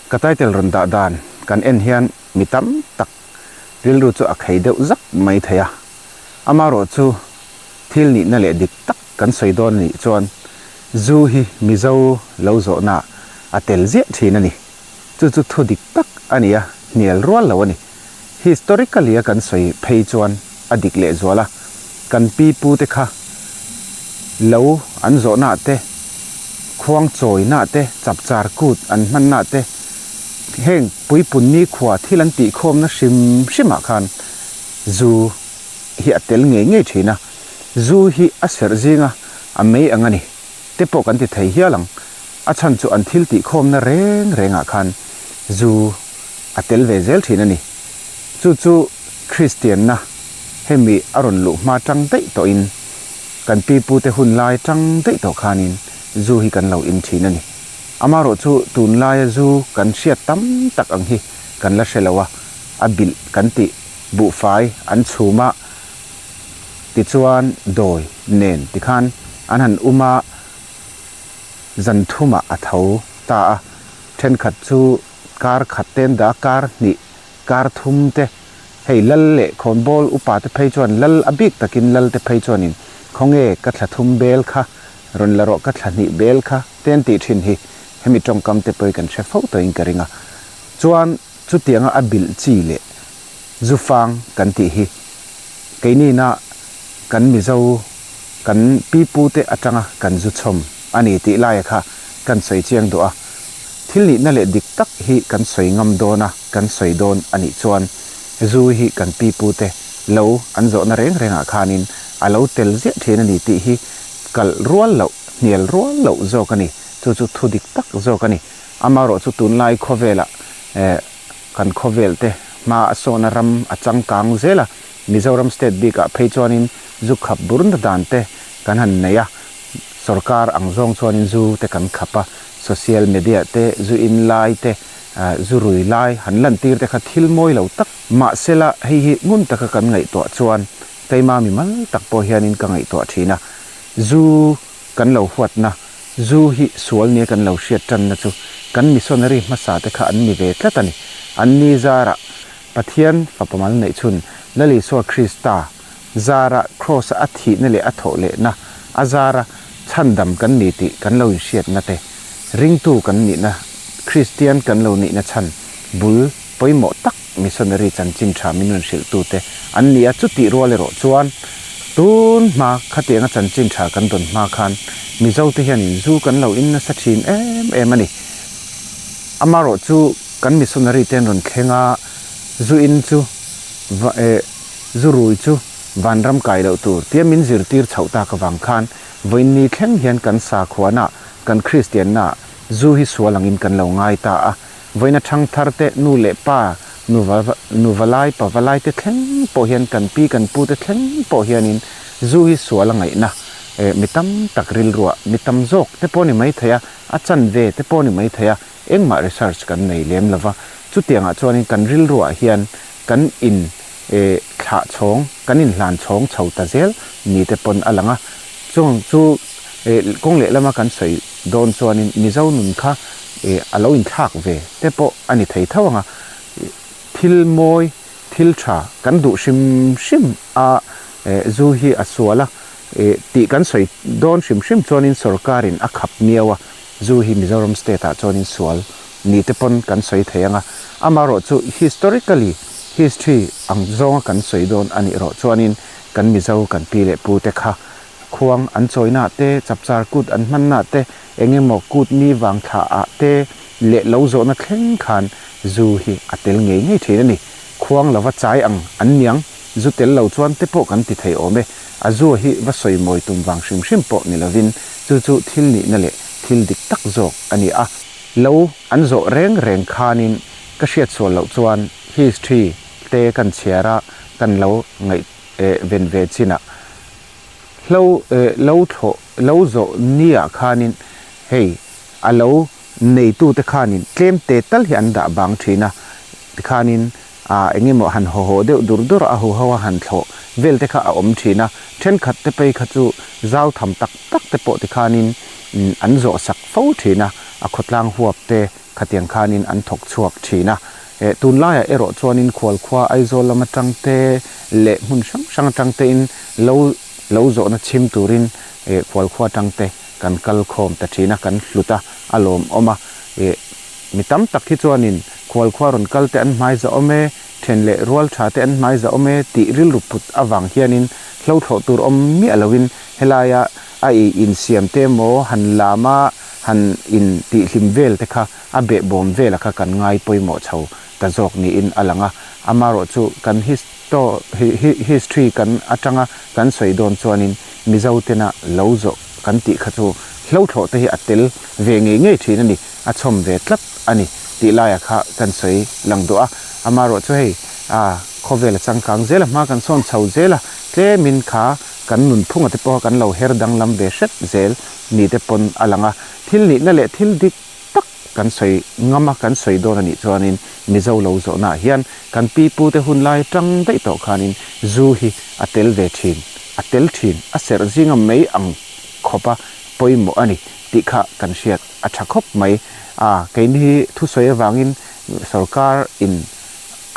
Ka title rawn dah dan kan en hian mi tam tak rilru chu a khei deuh zak mai thei a. Amaherawhchu thil nihna leh dik tak kan sawi dawn anih chuan zu hi Mizo lo zawhna a tel ziah thin a ni. Chu chu thu dik tak a ni a, hnial rual lo a ni. Historically a kan sawi phei chuan a dik lehzual a, kan pi pu te kha lo an zawhna te, khuang chawina te, chapchar kut an hmanna te, heng puipun nikhua thil an tihkhawmna hrim hrimah khan zu hi a tel ngei ngei thin a, zu hi a serh zinga a mei ang a ni te pawh kan ti thei hial ang, a chhan chu an thil tihkhawmna reng rengah khan zu a tel ve zel thin a ni. Chu chu Kristianna hemi a rawn luh hma tang daih tawhin kan pi pute hun lai tang daih tawh khanin zu hi kan lo in thin a ni. Amaherawh chu tunlaia zu kan hriat tam tak ang hi kan la hre lo a, a bilh kan tih buhfai an chhum a, tichuan dawi nen tikhan an han um a, zan thumah a tho ta a, thenkhat chu kar khat te an dah a, kar hnih, kar thum te, hei lal leh khawnbawl upa te phei chuan lal a bik takin lal te phei chuanin khawnge ka thla thum bel kha rawn la rawh ka thla hnih bel kha te an tih thin hi hemi tawngkam te pawhin kan hre fo tawhin ka ring a, chuan Chutianga a bilh chi leh zufang kan tih hi keinina kan Mizo kan pipute atanga kan zu chhawm a ni tih laia kha kan sawi chiang duh a. Thil nihna leh dik tak hi kan sawi ngam dawn a, kan sawi dawn a nih chuan zu hi kan pipute lo an zawhna reng rengah khanin a lo tel ziah thin a ni tih hi kalh rual loh, hnial rual loh zawk a ni. Chu chu thu dik tak zawk a ni. Amaherawhchu tunlai khawvelah kan khawvel te hma a sawna ram a changkang zel a, Mizoram state bikah phei chuanin zu khap burna dan te kan han nei a, sorkar ang zawng chuanin zu te kan khap a, social media te zu in lai te zu rui lai han lantir te kha thil mawi lo tak mahsela hei hi ngun taka kan ngaihtuah chuan keima mimal tak pawh hianin ka ngaihtuah thin a, zu Kan lo huatna, zu hi sual nia kan lo hriat tanna chu kan missionary hmasa te kha an ni ve tlat a ni. An ni zarah Pathian fapa mal neih chhun Lal Isua Krista zara Kraws-a a thihna leh a thawh lehna a zara chhandam kan ni tih kan lo inhriatna te, ringtu kan nihna, Kristian kan lo nihna chhan bul pawimawh tak missionary chanchin tha min rawn hrilhtute an ni a, chutih rual erawh chuan tun hma khatianga chanchin tha kan dawn hma khan Mizote hianin zu kan lo in nasa thin em em a ni. Amaherawh chu kan missionary te an rawn thleng a, zu in chu va eh zu rui chu vanram kai loh tur tia min zirtir chhoh tak avang khan vawiinni thleng hian kan sakhuana kan Kristianna zu hi sual angin kan lo ngai ta a. Vawiina thangthar te, nu leh pa, nuva nuvalai, pavalai te thleng pawh hian kan pi kan pu te thleng pawh hianin zu hi sual a ngaihna eh mi tam tak rilruah mi tam zawk te pawh ni mai thei a, a chanve te pawh ni mai thei a, engmah research kan nei lem lova. Chutiangah chuanin kan rilruah hian kan in eh thlah chhawng, kan inhlan chhawng chho ta zel ni te pawn a lang a. Chung chu eh kawng lehlam a kan sawi dawn chuanin Mizo nun kha eh a lo inthlak ve te pawh a ni thei tho ang a, thil mawi, thil tha kan duh hrim hrim a eh zu hi a sual a eh tih kan sawi dawn hrim hrim chuanin sorkarin a khap miau a, zu hi Mizoram state ah chuanin sual ni te pawn kan sawi thei ang a, amaherawh chu historically history ang zawnga kan sawi dawn a nih rawh chuanin kan Mizo kan pi leh pu te kha Khuang an chawina te, chapchar kut an hmanna te, eng emaw kut ni vang thla ah te leh lo zawhna thleng khan zu hi a tel ngei ngei thin a ni. Khuang lova chai ang an niang, zu tel lo chuan te pawh kan ti thei awm e. A zu hi va sawi mawi tum vang hrim hrim pawh ni lovin chu chu thil nihna leh thil dik tak zawk a ni a. Lo an zawh reng reng khanin ka hriat sual loh chuan history te kan chhiar a, kan lo ngaih ven ve chinah Hlo lo thlawh lo zawh niah khanin hei a lo neitute khanin tlem te tal hi an dah bang thin a, tikhanin ah eng emaw han haw haw deuh dur dur a hu ho a han thlawh vel te kha a awm thin a, thenkhat te phei kha chu zau tham tak tak te pawh tikhanin an zawh sak fo thin a, a khawtlang huap te. Khatiang khanin an thawk chhuak thin a. Tunlaiah erawh chuanin khualkhua Aizawl lam atang te leh hmun hrang hrang atang tein lo lo zawhna chhim turin khualkhua atang te kan kal khawm ta thin a, kan hlut a, a lawmawm a. Mi tam tak hi chuanin khualkhua rawn kal te an hmai zahawm e, then leh rual tha te an hmai zahawm e tih rilru put avang hianin hlo thlawh tur awm miah loin helaia a ei insiam te emaw han lam a han in tihhlim vel te kha a behbawm vela kha kan ngai pawimawh chho ta zawk niin a lang a. Amaherawhchu kan history kan atanga kan sawi dawn chuanin Mizo tena lo zawh kan tih kha chu hlo thlawh te hi a tel ve ngei ngei thin a ni, a chhawm ve tlat a ni tih laia kha kan sawi lang duh a. Amaherawhchu hei khawvel a changkang zel a, hma kan sawn chho zel a, tlemin kha kan nunphunga te pawha kan lo her danglam ve hret zel ni te pawn a lang a. Thil nihna leh thil dik tak kan sawi ngam a, kan sawi dawn a nih chuanin Mizo lo zawhnaah hian kan pi pute hun lai atang daih tawh khanin zu hi a tel ve thin, a tel thin, a serh zinga mai ang khawpa pawimawh a ni tih kha kan hriat a tha khawp mai. A, keini hi thusawi avangin sorkar in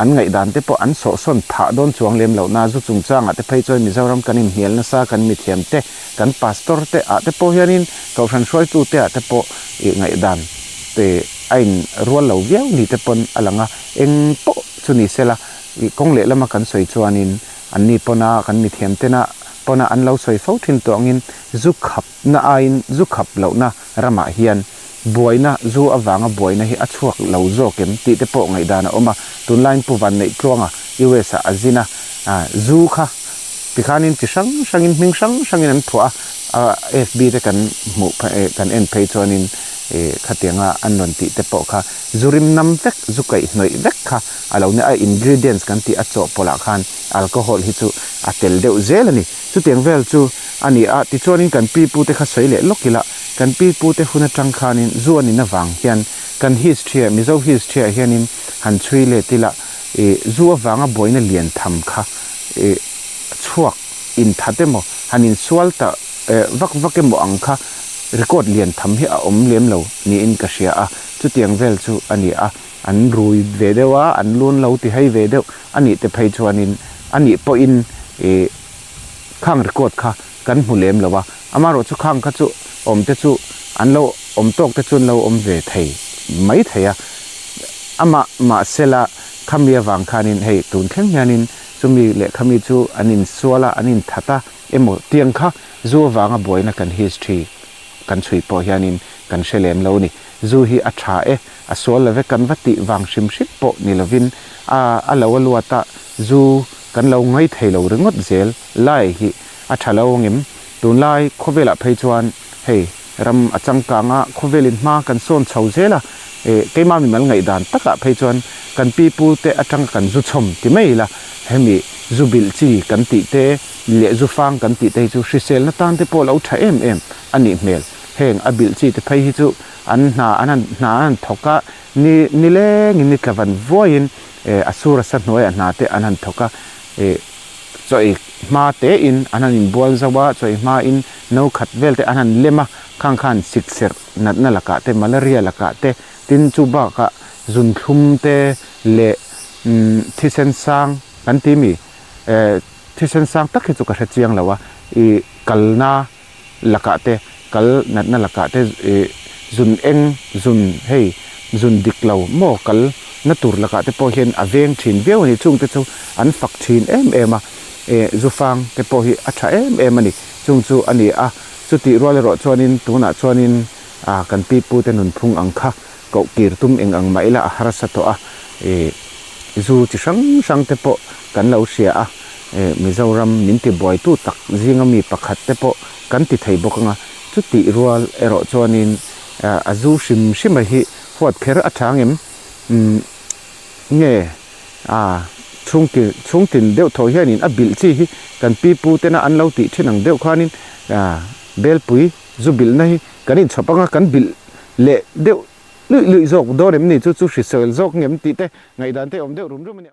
An ngaihdan te pawh an sawhsawn phah dawn chuang lem loh na, zu chungchangah te phei chuan Mizoram kan inhnial nasa, kan mithiam te, kan pastor te ah te pawh hianin Kohhran hruaitu te ah te pawh ih ngaihdan te a in rual lo viau ni te pawn a lang a, eng pawh chu ni sela ih kawng leh lama kan sawi chuanin anni pawna kan mithiam tena pawna an lo sawi fo thin tawh angin zu khap na aiin zu khap lohna ramah hian buaina, zu avanga buaina hi a chhuak lo zawk em tih te pawh ngaihdan a awm a. Tunlaiin Pu Vanneih Tluanga US ah a zin a, zu kha tikhanin chi hrang hrangin hming hrang hrangin an phuah a, FB te kan hmuh kan en phei chuanin khatianga an rawn tih te pawh kha zu rim nam vek, zu kaihhnawih vek kha a lo nia, a ingredients kan tih a chawhpawlh ah khan alcohol hi chu a tel deuh zel a ni. Chutiang vel chu a ni a, tichuanin kan pi pute kha sawi leh lawk ila, kan pi pute hun atang khanin zu a nin avang hian kan history ah, Mizo history ah hianin han chhui let ila, ih zu avanga buaina lian tham kha ih chhuak inthat emaw, han insual ta vak vak emaw ang kha record lian tham hi a awm lem lo niin ka hria a, chutiang vel chu a ni a, an rui ve deuh a, an lun lo ti hei ve deuh a nih te phei chuanin a nih pawhin ih khang record kha kan hmu lem lo a, amaherawh chu khang kha chu awm te chu an lo awm tawk te chu an lo awm ve thei mai thei a, amah mahsela khami avang khanin hei tun thleng hianin chumi leh khami chu an insual a, an inthat a emaw tiang kha zu avanga buaina kan history kan chhui pawh hianin kan hre lem lo a ni. Zu hi a tha e, a sual love kan va tih vang hrim hrim pawh ni lovin a a lo a luat a, zu kan lo ngai thei lo ringawt zel lai hi a tha lo angem? Tunlai khawvelah phei chuan hei ram a changkang a, khawvelin hma kan sawn chho zel a, eh keimah mimal ngaihdan takah phei chuan kan pi pu te atanga kan zu chhawm ti mai ila hemi zu bilh chi kan tih te leh zu fang kan tih te hi chu hriselna tan te pawh lo tha em em a nih hmel. Heng a bilh chi te phei hi chu an hna an han hna an han thawk a, ni nilengin ni tla van vuaiin eh a sur a sa hnuaiah hna te an han thawk a, eh chawi hma tein an han inbual zauh a, chawi hmain no khat vel te an han lem a, khang khan sikserh natna lakah te malaria lakah te tin chu bakah zunthlum te leh umm thisen sang kan ti mi eh thisen sang tak hi chu ka hre chiang lo a, ih kalna lakah te, kal natna lakah te ih zun eng zun hei zun dik lo maw kal na tur lakah te pawh hian a veng thin viau a ni. Chung te chu an fak thin em em a, ih zufang te pawh hi a tha em em a ni. Chung chu a ni a, chutih rual erawh chuanin tunah chuanin ah kan pi pu te nunphung ang kha koh kir tum eng ang mah ila a harsa tawh a, ih zu chi hrang hrang te pawh kan lo hria a. Mizoram min ti buaitu tak zinga mi pakhat te pawh kan ti thei bawk anga, chutih rual erawh chuanin a zu hrim hrima hi huat kher a tha ngem? Umm nge a chhungtin chhungtin deuh thaw hianin a bilh chi hi kan pi pu tena an lo tih thin ang deuh khanin belpui zu bilhna hi kan inchhawp anga kan bilh leh deuh luih luih zawk dawn em ni chu chu hrisel zawk ngem tih te ngaihdan te awm deuh rum rum a ni.